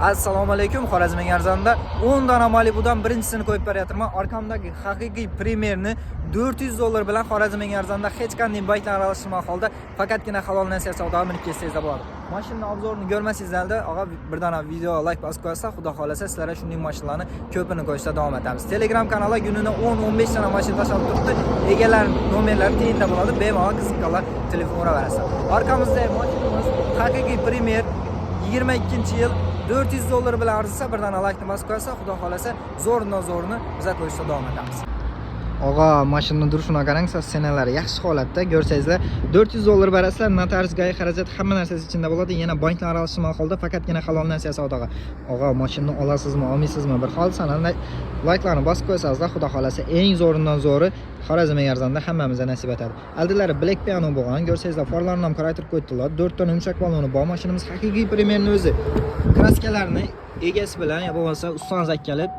Assalomu alaykum. Xorazm eng arzonda 10 dona Malibudan birinchisini qo'yib beryapman. Arkamdagi haqiqiy Premierni 400 dollar bilan Xorazm eng arzonda hech qanday banklar aralashtirma holda faqatgina halol nasiya savdo minib kelsangizlar bo'ladi. Mashina обзор ini ko'rmasangizlarda, og'a, bir dona video like bosib qo'yasizlar, xudo xohlasa sizlarga shunday mashinalarni ko'pini qo'yishda davom etamiz. Telegram kanali kunina 10-15 dona mashina tashlab turibdi. Egalar nomerlari teyinda bo'ladi. Bemalol qiziqqanlar telefon uraverasizlar. Arkamizda mashinamiz haqiqiy Premier 22-yil 400 dollar bilan arzisa, bir dona laykni bosib qo'ysa, xudo xohlasa zo'ridan zo'rini biza qo'yishda davom etamiz. Og'a, mashinani durishini qarang, senalar yaxshi holatda ko'rsangizlar, 400 dollar berasizlar, notarius, ГАИ xarajat hamma narsasi ichida bo'ladi. Yana banklar aralashma holda faqatgina halol nasiya savdoga. Og'a, mashinani olasizmi, olmaysizmi? Bir hol sanani layklarni bosib qo'ysangizlar, xudo xohlasa eng zo'ridan zo'ri Xorazm eng arzonda hammamizga nasib etadi. Oldilari Black Piano bo'lgan, ko'rsangizlar, farlarni ham qoraytirib qo'ydilar. 4 dona yumshoq baloni bor. Mashinamiz haqiqiy Premierni o'zi. Kraskalarni egasi bilan yo bo'lmasa ustangiz kelib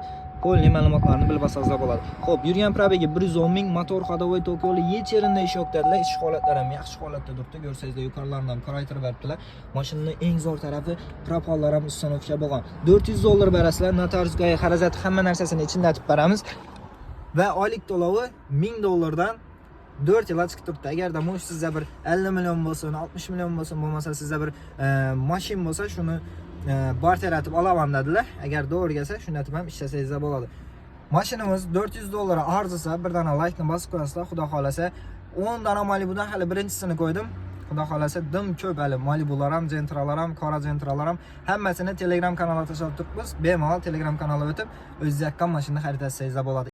полный ma'lumotlarni bilib olsangizlar bo'ladi. Xo'p, yurgan пробег i 110 ming, motor ходовой tok yo'li hech yerida ish yo'q dedilar. Ish holatlari ham yaxshi holatda turibdi. Ko'rsangizlar, yuqorilarini ham qoraytirib beribdilar. Mashinaning eng zo'r tarafi proponlar ham установка bo'lgan. 400 dollar berasizlar, notarius, ГАИ xarajat hamma narsasini ichida atib beramiz. Va oylik to'lovi 1000 dollardan 4 yilga chiqib turibdi. Agarda mush sizda bir 50 million bo'lsin, 60 million bo'lsin, bo'lmasa sizda bir mashin bo'lsa, shuni barter etib olaman dedilar. Agar to'g'ri kelsa, shunday ham ishlasangizlar bo'ladi. Mashinamiz 400 dollar arzisa, bir dona laykni bosib qo'yasizlar, xudo xohlasa 10 dona Malibudan hali birinchisini qo'ydim. Xudo xohlasa dim ko'p hali Malibular ham, Gentralar ham, qora Gentralar ham hammasini Telegram kanalga tashlab turibmiz. Bemalol Telegram kanaliga o'tib, o'zingiz yoqqan mashina xarid etsangizlar bo'ladi.